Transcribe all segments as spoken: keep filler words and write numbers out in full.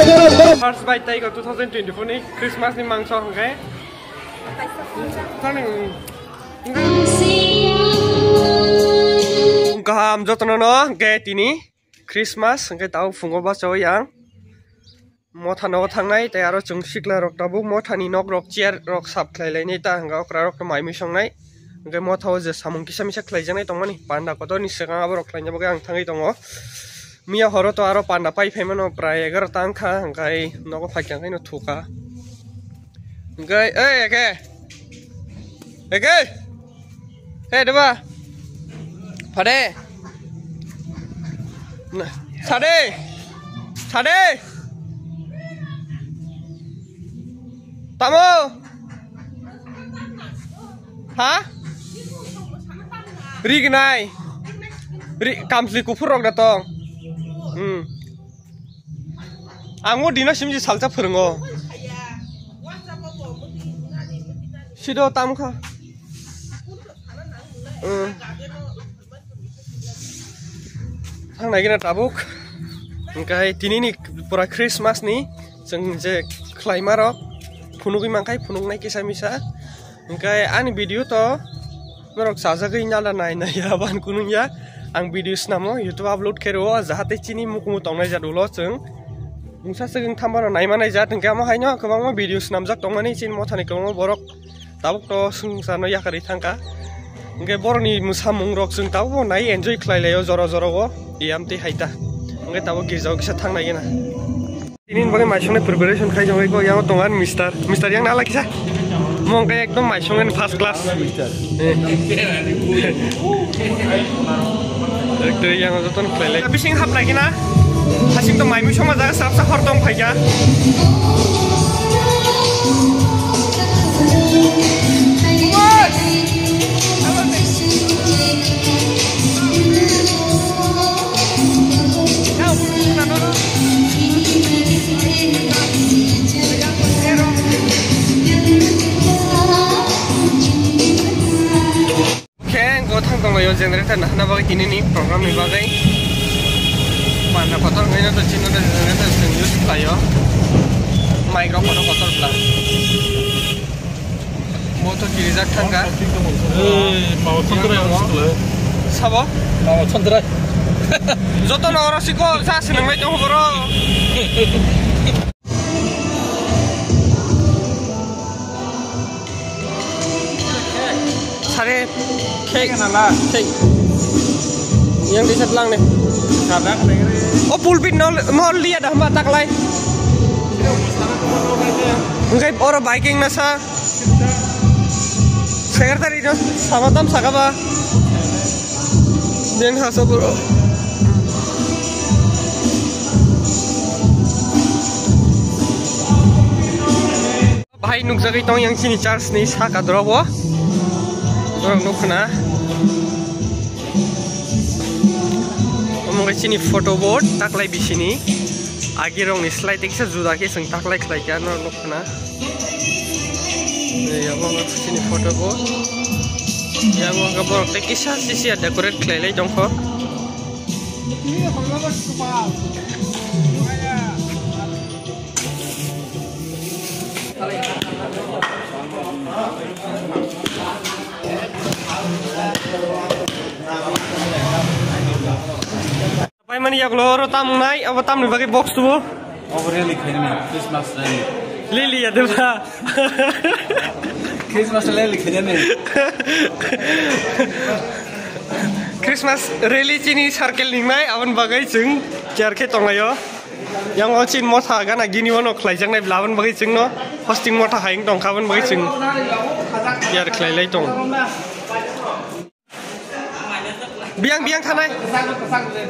First bite taigo two thousand twenty-four ni Christmas ni mangso hwnkhe. Kaham jotono no hwnkhe tini Christmas hwnkhe tao phungo bachawi ang. Motha nogo thangnai, tei aro chwng sikla rok tabuk mothani nok rok, chair rok sap khlai lainai ta, hwnkha okra rok to mai mui songnai. Hwnkhe motha o je samung kisa misa khlai jaknai tongmani, panda kotor ni swkang abo rok khlaina bagwi ang thangwi tongo. Miya horo to aro panda pai phai mano, prai egaroh ta wngkha, hwnkhe nogo phaikha hwnkhe no thukha. Hwnkhe, ei, eke! Eke! Hey, deba. Phade. Na, sade. Sade. Tamo. Ha? Rignai. Ri, kamsli kuphur rok da tong. Hmm. Ang o dino simji salsa phwrwngo. Sido tam kha. Hmm. Thang nai gina tabuk. Hwnkhe tini ni pura Christmas ni chwng je khlaima rok phunugwi mankhai, phunuknai kisa misa. Hwnkhe ani video to norok chajagwi nala nai nai ya ban kunung ya. Ang video snamo YouTube upload khe rwo, jahate chini mukumu tongnai jat ulo chwng. Mungsa swkang thambano naima nai jat, hwnkhe amo haino kwbangma video snamjak tongmani chini mothani kwbangma borok tabuk to swngcharno yakarwi thangkha. Hwnkhe borokni mwsamung rok chwng tabukbo nai enjoy khlai laio jora jora o, iyam tei hai ta. Hwnkhe tabuk girjao kisa thang nai gina. Tini bagwi maisongni preparation khai jagwi ko, yang tongan mister. Mister yang nala kisa. Mong khe ekdom maisong first class. Mister. Eh. Ekdom yang joton khlai lai. Bising hap nai gina. Hasing to mai mui songma jaga srapsa hor tong phaikha. Khe go thang tonglaio generator nahana bagwi tinini program ni bagwi. Panda kotor hwnwi no to chini no generator chwng use khlaio. Mic rok kotor kotor bla. Motor kirijak thangkha. Ei, mama Chandra yang sekolah. Sabo? Mama Chandra. Joto no oro siko sa sinang lai tongo boro. Sare. Khei. Khei. Yang di sebelah nih. O pulpit nol nol dia dah mbak tak lai. Enggak oro biking nasa. Secretary no sama tam saka ba. Den haso bro. Bahai nukjagwi tong yang chini church ni saka drobo. Borok nuk khna. Omo khe chini photo board taklai bisini. Agi rokni slai tekisa juda khe chwng taklai khlai kha no nuk khna. Ei, omo khe chini photo board. Yang o borok tei kisa sisi decorate khlai lai tongkho. Paimani yaklo oro tam wngnai, abo tamni bagwi box tubu. Obo rally khainani, Christmas rally. Lily ya deba. Christmas rally khainani. Christmas rally chini circle ni wngnai, aboni bagwi chwng care khe tonglaio. Yang o chin motha gana gini wano khlaijaknai bla, aboni bagwi chwngno hosting motha hai wng tongkha, aboni bagwi chwng care khlai lai tongo. Biyang, biyang thanai.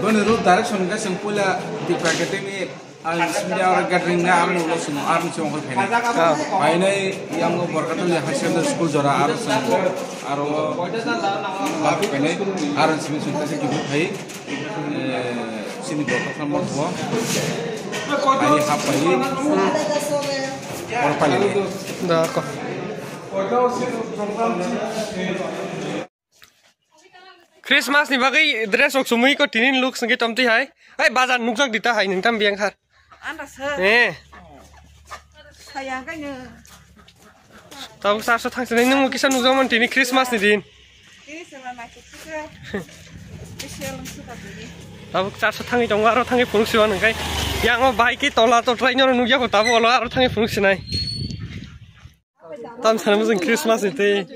Boni root direction khe chwng puila Tipra Academy, ang simi aro gathering na, aro ulo chwng, aro chwng khe phainai. Ah. Phainai yang o Borkatali High Secondary School jora, aro chwng, aro bak phainai, aro simi chwng kaisa kiphil phai. Eh, chini borok khoroksa motho. Pai hap pai. Oro pai. Da ko. Christmas ni bagwi dress rok sumui ko tinin look sengke tomti hai. Ai bazar nukjak dita hai nung tam biang har. Anda se. Eh. Sayang kanya. Tabuk charso thangsinai nung kisa nukjakmani tini Christmas ni din. Tini se ma ma kisa. Special nung suka tini. Tabuk charso thangwi tongo, aro thangwi phunuk siwan hwnkhe. Yang o bike ki tola to try noro nukya ko tabuk olo aro thangwi phunuk sinai. Tam sana mujung Christmas ni tei.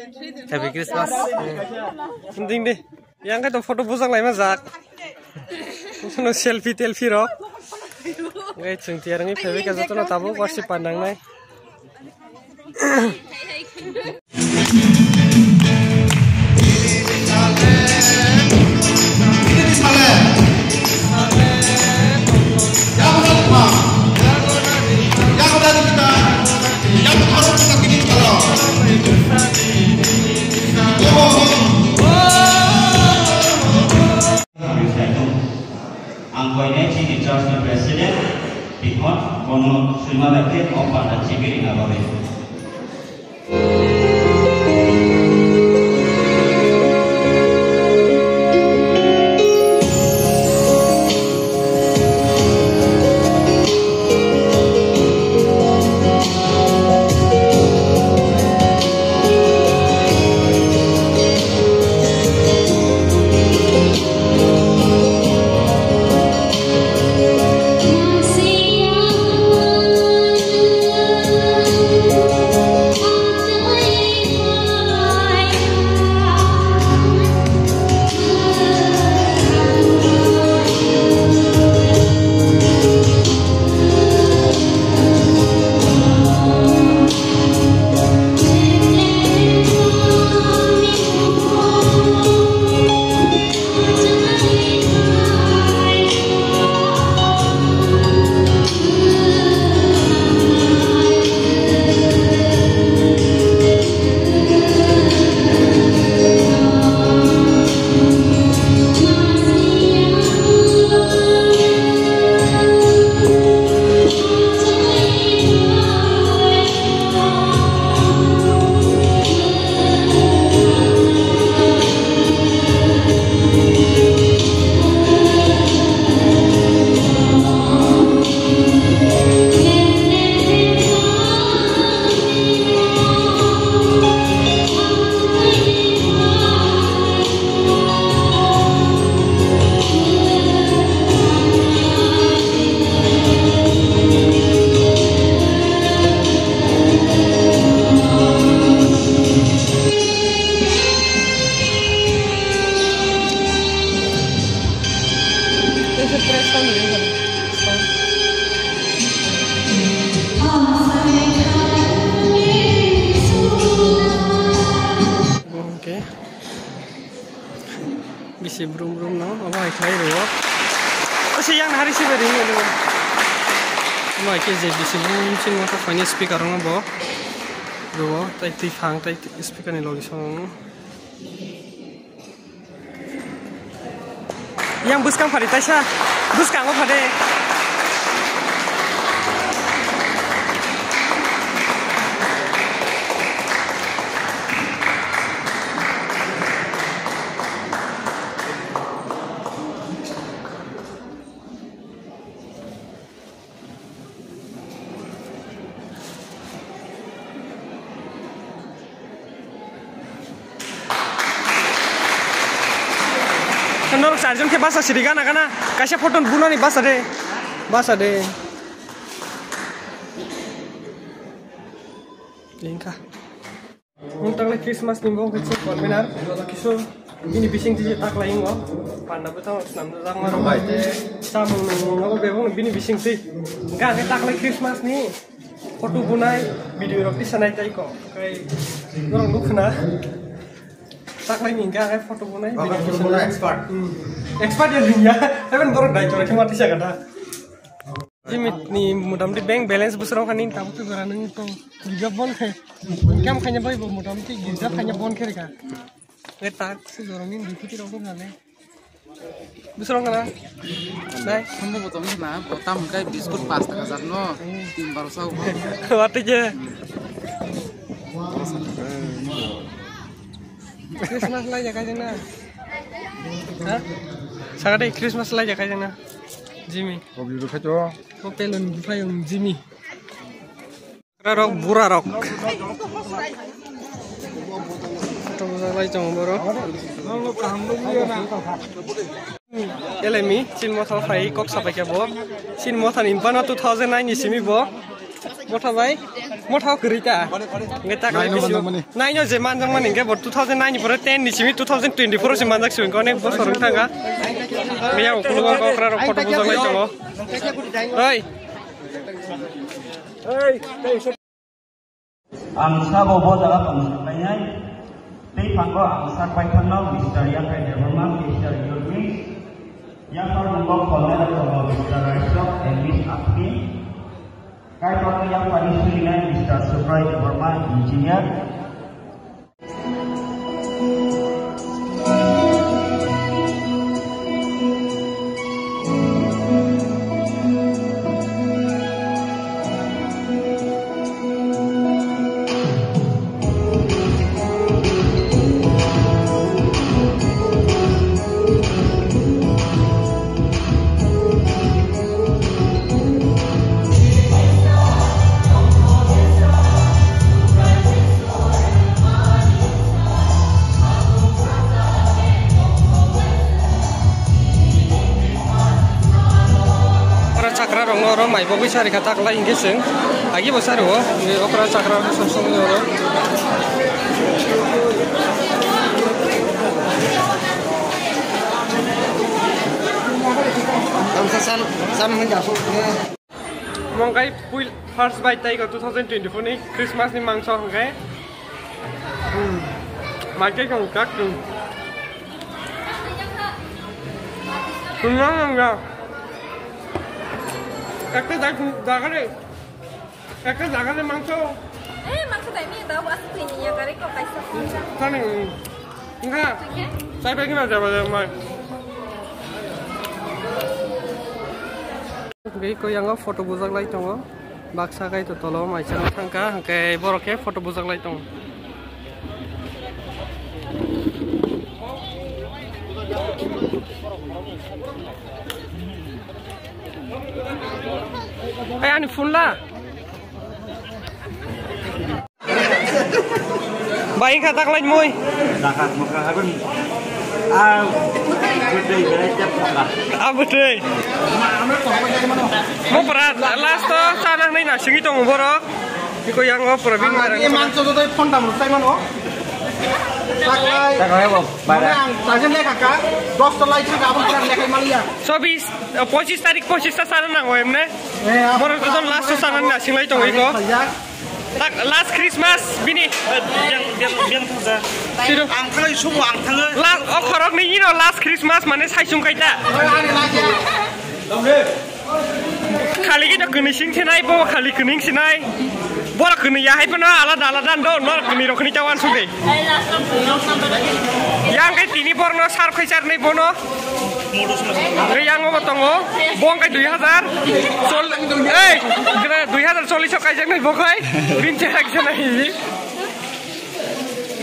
Happy Christmas. Ding de. Yang kai to photo bujak lai ma jak. Sono selfie telfie rok. Ngai chung tiar ngai phaibai ka jotono tabuk warsi pandang nai. Ang koinai chini church ni president, Bikon, bono swima bai khe o panda chibiri na bagwi. Okay. Bisi brum brum no, obo hai khlai rwo. Ase yang hari sibe ring rwo. Omo hai khe je bisi brum brum sing wngkha phaini speaker rwngbo. Rwo, tai twi phang, tai speaker ni logi song. Yang bwskang phari taisa, bwskango phade. Norok charjon khe basa siri gana gana. Kaisa photo bunani basa de. Basa de. Lengkha. Nwng taklai Christmas ni bo khe convener, joto kisu bini bising twi taklai wngo. Panda bwtang rok swnam jak ma rok bai tei chamung nwng nogo bebak no bini bising twi. Hwnkhe ang khe taklai Christmas ni photo bunai, video rok tisa nai tai ko. Kai norok nuk khna. Taklai ni hwnkhe ang khe photo bunai, video tisa nai. Expert. Hmm. Expert ya dunia. Even borok dai chora khe ma tisa gata. Jimit ni motamoti bank balance bwswrwng kha nini tabuk twi jora nung tong girja bon khe. Income khaina bai bo motamoti girja khaina bon khe rwkha. E tak se jora nini dupiti rok wngkha le. Bwswrwng kha na? Dai. Khumbu bo tong na, bo tam kai biscuit pas taka jar no. Tin baro sao. Watwi je. Christmas lai ja kai jeng na. Ha? Sakha de Christmas lai ja kai jeng na. Jimmy. Kopelon buphai wng Jimmy. Rok, bura rok. Photo bujak lai tongo borok. Elemi, chin motha phai kok sapai khe bo. Chin motha ni bana two thousand nine ni simi bo. Motha bai, motha kwrwi ta. Nge tak lai bisi. Nine no je manjak mani nge bo two thousand nine ni pore ten ni simi two thousand twenty-four si manjak simi, onek bosor wng thanga. Miya ukulu ko kra rok photo bujak lai tongo. Oi. Ang sabo bo jaga tong saklainai, tei phango ang sak pai thangno Mister Yakai Debbarma, Mister Yudmi, Yaphar nungo Kolnai Rajabo, Mister Raisok, and Miss Apni, Kaitorni Yaphani Surinai, Mister Subrai Debbarma, Engineer, Okra chakra rok no oro mai bogwi sari kha, tak lai hingke chwng agi bo sari o, okra chakra rok song song oro. Tamsa san san hwnwi jasuk. Mongkai puil first bai taigo two thousand twenty-four ni Christmas ni mangso hwnkhe. Hmm. Mai khe kong kak, hmm. Tumnang nang ya. Ekta dag-, dagare. Ekta dagare mangso. Eh, mangso dai mi da, was twi ni ya gare ko kaisa. Tani. Wngkha? Chai pai kheno jaba jaba mai. Tei koi yango photo bujak lai tongo. Baksa kai to tolo mai chang thangkha, hwnkhe borok khe photo bujak lai tongo. Ai, ani phone la. Bai wngkha taklai moi. Dakha mokha hagon. Ah, bwtwi berai tep mokha. Ah, bwtwi. Mo pura last o chana hwnwi na singwi tongo borok. Iko yango pura bini. Ang berang. Iman chodo dai phone tam sai mano. Taklai. Taklai bo. Mane ang tajin lekha ka. Dos ta lai thang abon pura lekhai maliya. Chobis, eh, pochis tarik pochis ta chana nango emne. Eh, ah. Borok joton last o chana hwnwi na singlai tongo iko. Khaijak. Tak, last Christmas bini. Biang, biang, biang thangsa. Siro. Ang thangai sumo ang thangai. La, o khorok ni ino last Christmas mane saisung kaita. Khali kita kuni sing sinai, bo khali kuning sinai. Bora kuni ya hai pano alada alada do, no kuni rokni tawan suge. Yang kai tini borno sar khai sar nai bono. Re yang obo tongo, bong kai dui hazar. Sol, ei, gra dui hazar solis o kaijak nai bokhai. Bin cherak jana hi.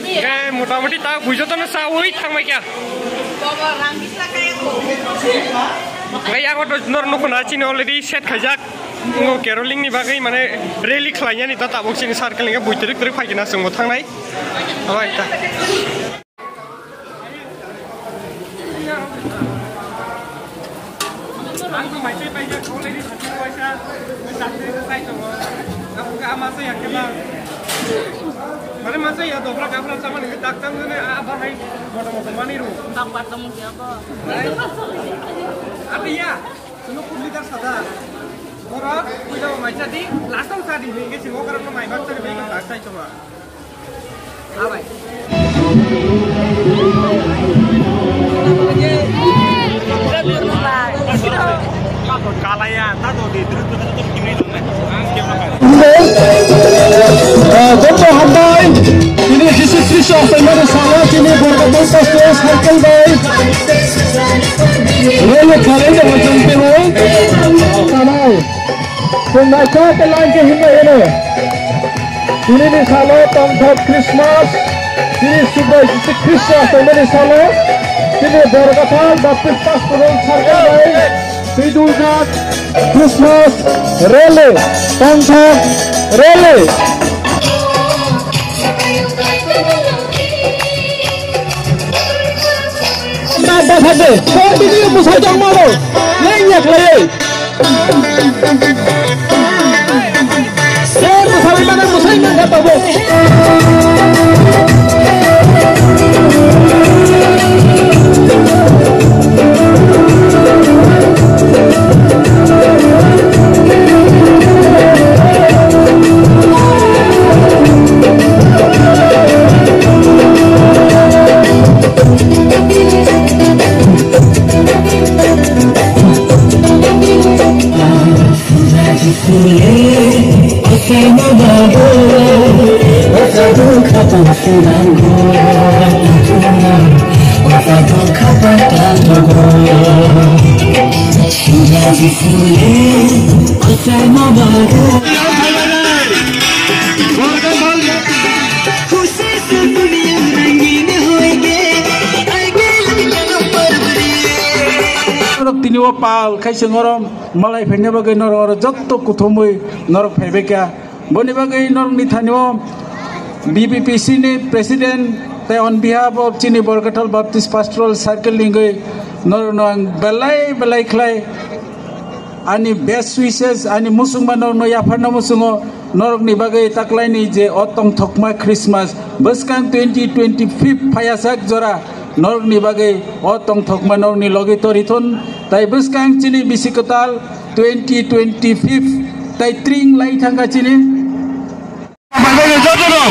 Ke motamoti ta bujo tono sa ui thang mai kya. Re yang oto nor nukuna chini already set khaijak. Ngo caroling ni bagwi mane rally khlainani ta tabuk chini circle ni buitrik trik phaikina chwngbo thangnai. Oi ta. Ang to maisai pai ya, kholai ni sati waisa, sati sai tongo. Apo ka ama sai ya kema. Mane masa ya dobra gabra sama ni dak tang ne a ba hai. Moto moto mani ru. Dak pat tong ya ba. Apo ya. Sunu kudli dar sada. Borok, puila bo mai chadi, last o chadi, hinge singo karon mai bak chadi, mai bak chai choma. Abai. Kalaya, ta do di, dru dru dru kimi dong na. Ang kimi dong na. Joto hambai, ini Jisu Kristo asai mani salo, ini borok Circle bai. Relo khalai no hojom tebo. Tamai. Chwng naikha khe line khe himlai eno. Tini ni salo tongthok Christmas. Tini Subrai Jisu Khristo tongmani salo. Tini Borgathal Baptist Pastoral Circle bai. Pidujak Christmas Rally, Tongthok Rally. Continue musai tongmano, lengya khlaiwi. Ser bwsarwi mano musai mangkha tabuk. Norok tini o pal khai se ngorom malai phaina bagwi norok oro jotto kuthumwi norok phaibaikha. Boni bagwi norokni thani o B B P C ni president tei on behalf of chini Borkathal Baptist Pastoral Circle ni wngwi norokno ang belai belai khlai ani best wishes, ani muchungma norokno yapharna muchungo. Norokni bagwi taklaini je o tongthokma Christmas bwskang twenty twenty-five phaiyasak jora norokni bagwi o tongthokma norokni logi torithun, tai bwskang chini bisi kwtal twenty twenty-five tai tring lai thangkha chini. Jotono,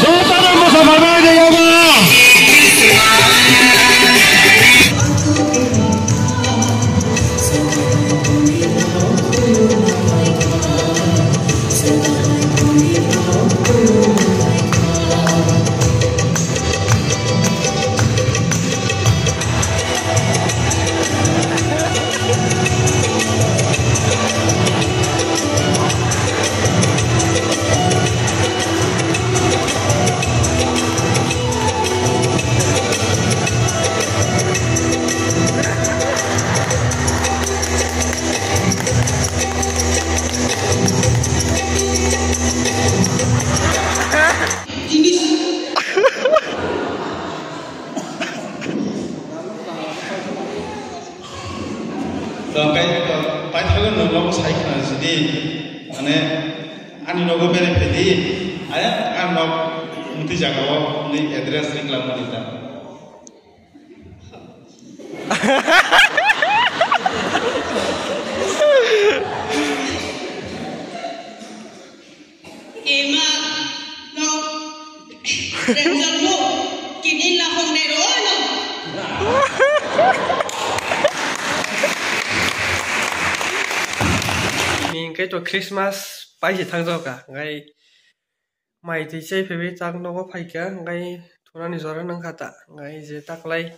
jotono mosa phaibai de yago. To, kai, to, paithago no nogo sai khna sidi, mane, ani nogo bere phedi, aya, ang nok muti jaga o ni address ring lang mani ta. Ema nok renjak mo kini lahong ne ro no. Ni hingke to Christmas pai se thang jao ka, ngai mai twi chai phaiwi tak nogo phai ka, ngai thunani jora nang kha ta, ngai je taklai.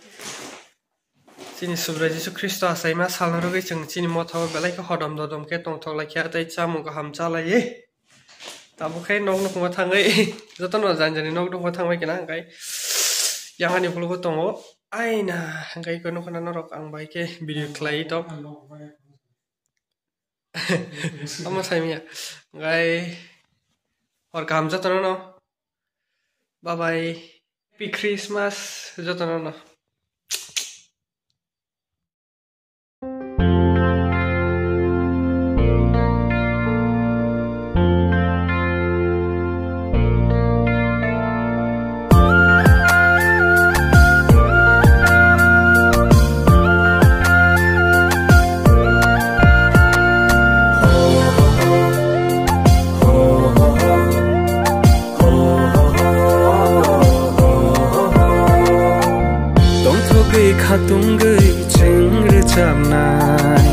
Chini Subrai Jisu Khristo achaima salno rwgwi chwng chini mothao belai khe hodom dodom khe tongthok lai kha tei chamung kaham cha lai. Tabuk khe nok nukhungo thangwi jotono jani jani nok nukhungo thangbai khe na, hwnkhe yang ani bulugo tongo aina, hwnkhe iko nukho na norok ang bai khe video khlai tong. Omo saimanya. Hwnkhe hor kaham jotono no. Bye bye. Happy Christmas jotono no. Tongthogwi khatungwi chwng rwchapnai,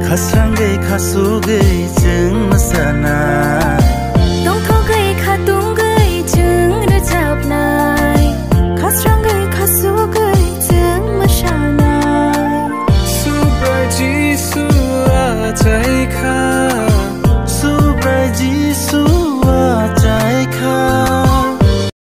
khasrangwi khasugwi chwng mwsanai.